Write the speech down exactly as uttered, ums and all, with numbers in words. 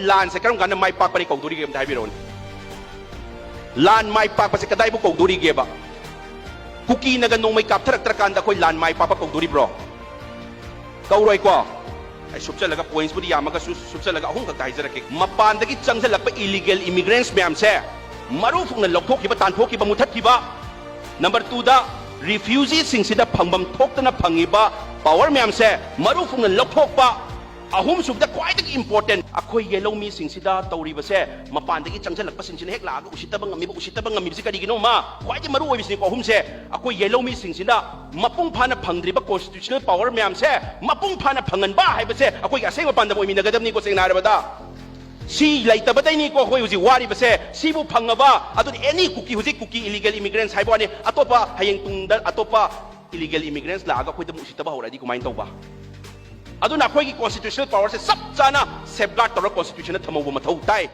ꯂꯥꯟꯁꯦ ꯀꯔꯝ ꯀꯥꯟꯗ ꯃꯥꯏ ꯄꯥꯛꯄꯅꯤ ꯀꯧꯗꯣꯔꯤꯒꯦ ꯑꯝꯇ ꯍꯥꯏꯕꯤꯔꯛꯎꯅꯦ꯫ ꯂꯥꯟ ꯃꯥꯏ ꯄꯥꯛꯄꯁꯦ ꯀꯗꯥꯏꯕꯨ ꯀꯧꯗꯣꯔꯤꯒꯦꯕ? ꯀꯨꯀꯤꯅꯒ ꯅꯣꯡꯃꯩ ꯀꯥꯞꯊꯔꯛꯇ꯭ꯔꯀꯥꯟꯗ ꯑꯩꯈꯣꯏ ꯂꯥꯟ ꯃꯥꯏ ꯄꯥꯛꯄ ꯀꯧꯗꯣꯔꯤꯕ꯭ꯔꯣ? ꯀꯧꯔꯣꯏꯀꯣ꯫ ꯑꯩ ꯁꯨꯞꯆꯜꯂꯒ, ꯄꯣꯏꯟꯠꯁꯄꯨꯗꯤ ꯌꯥꯝꯃꯒꯁꯨ ꯁꯨꯞꯆꯜꯂꯒ ꯑꯍꯨꯝ ꯈꯛꯇ ꯍꯥꯏꯖꯔꯛꯀꯦ꯫ ꯃꯄꯥꯟꯗꯒꯤ ꯆꯪꯁꯤꯜꯂꯛꯄ ꯏꯂꯤꯒꯦꯜ ꯏꯃꯤꯒ꯭ꯔꯦꯟꯠꯁ ꯃꯌꯥꯝꯁꯦ ꯃꯔꯨ ꯐꯨꯛꯅ ꯂꯧꯊꯣꯛꯈꯤꯕ, ꯇꯥꯟꯊꯣꯛꯈꯤꯕ, ꯃꯨꯊꯠꯈꯤꯕ꯫ ꯅꯝꯕꯔ ꯇꯨꯗ, ꯔꯤꯐ꯭ꯌꯨꯖꯤꯁꯤꯡꯁꯤꯗ ꯐꯪꯐꯝ ꯊꯣꯛꯇꯅ ꯐꯪꯉꯤꯕ ꯄꯥꯋꯔ ꯃꯌꯥꯝꯁꯦ ꯃꯔꯨ ꯐꯨꯛꯅ ꯂꯧꯊꯣꯛꯄ꯫ ꯑꯍꯨꯝꯁꯨꯕꯗ, ꯈ꯭ꯋꯥꯏꯗꯒꯤ ꯏꯝꯄꯣꯔꯇꯦꯟ, ꯑꯩꯈꯣꯏ ꯌꯦꯜꯍꯧꯃꯤꯁꯤꯡꯁꯤꯗ ꯇꯧꯔꯤꯕꯁꯦ, ꯃꯄꯥꯟꯗꯒꯤ ꯆꯪꯁꯤꯜꯂꯛꯄꯁꯤꯡꯁꯤꯅ ꯍꯦꯛ ꯂꯥꯛꯑꯒ ꯎꯁꯤꯠꯇꯕ ꯉꯝꯃꯤꯕ, ꯎꯁꯤꯠꯇꯕ ꯉꯝꯃꯤꯕꯁꯤ ꯀꯔꯤꯒꯤꯅꯣ? ꯃꯥ ꯈ꯭ꯋꯥꯏꯗꯒꯤ ꯃꯔꯨ ꯑꯣꯏꯕꯁꯤꯅꯤꯀꯣ ꯑꯍꯨꯝꯁꯦ꯫ ꯑꯩꯈꯣꯏ ꯌꯦꯜꯍꯧꯃꯤꯁꯤꯡꯁꯤꯅ ꯃꯄꯨꯡ ꯐꯥꯅ ꯐꯪꯗ꯭ꯔꯤꯕ ꯀꯣꯟꯁꯇꯤꯇ꯭ꯌꯨꯁꯅꯦꯜ ꯄꯥꯋꯔ ꯃꯌꯥꯝꯁꯦ ꯃꯄꯨꯡ ꯐꯥꯅ ꯐꯪꯍꯟꯕ ꯍꯥꯏꯕꯁꯦ ꯑꯩꯈꯣꯏꯒꯤ ꯑꯁꯦꯡꯕ ꯄꯥꯟꯗꯝ ꯑꯣꯏꯃꯤꯟꯅꯒꯗꯕꯅꯤꯀꯣ, ꯁꯦꯡꯅ ꯍꯥꯏꯔꯕꯗ꯫ ꯁꯤ ꯂꯩꯇꯕꯗꯩꯅꯤꯀꯣ ꯑꯩꯈꯣꯏ ꯍꯧꯖꯤꯛ ꯋꯥꯔꯤꯕꯁꯦ꯫ ꯁꯤꯕꯨ ꯐꯪꯉꯕ, ꯑꯗꯨꯗꯤ ꯑꯦꯅꯤ ꯀꯨꯀꯤ, ꯍꯧꯖꯤꯛ ꯀꯨꯀꯤ ꯏꯂꯤꯒꯦꯜ ꯏꯃꯤꯒ꯭ꯔꯦꯟꯠꯁ ꯍꯥꯏꯕ ꯋꯥꯅꯤ, ꯑꯇꯣꯞꯄ, ꯍꯌꯦꯡ ꯇꯨꯡꯗ ꯑꯇꯣꯞꯄ ꯏꯂꯤꯒꯦꯜ ꯏꯃꯤꯒ꯭ꯔꯦꯟꯠꯁ ꯂꯥꯛꯑꯒ ꯑꯩꯈꯣꯏꯗ ꯑꯃꯨꯛ ꯎꯁꯤꯠꯇꯕ ꯍꯧꯔꯛꯑꯗꯤ ꯀꯃꯥꯏꯅ ꯇꯧꯕ? ꯑꯗꯨꯅ ꯑꯩꯈꯣꯏꯒꯤ ꯀꯣꯟꯁꯇꯤꯇ꯭ꯌꯨꯁꯅꯦꯜ ꯄꯥꯋꯔꯁꯦ ꯆꯞ ꯆꯥꯅ ꯁꯦꯐꯒꯥꯔꯗ ꯇꯧꯔꯒ ꯀꯣꯟꯁꯇꯤꯇ꯭ꯌꯨꯁꯟꯗ ꯊꯝꯍꯧꯕ ꯃꯊꯧ ꯇꯥꯏ꯫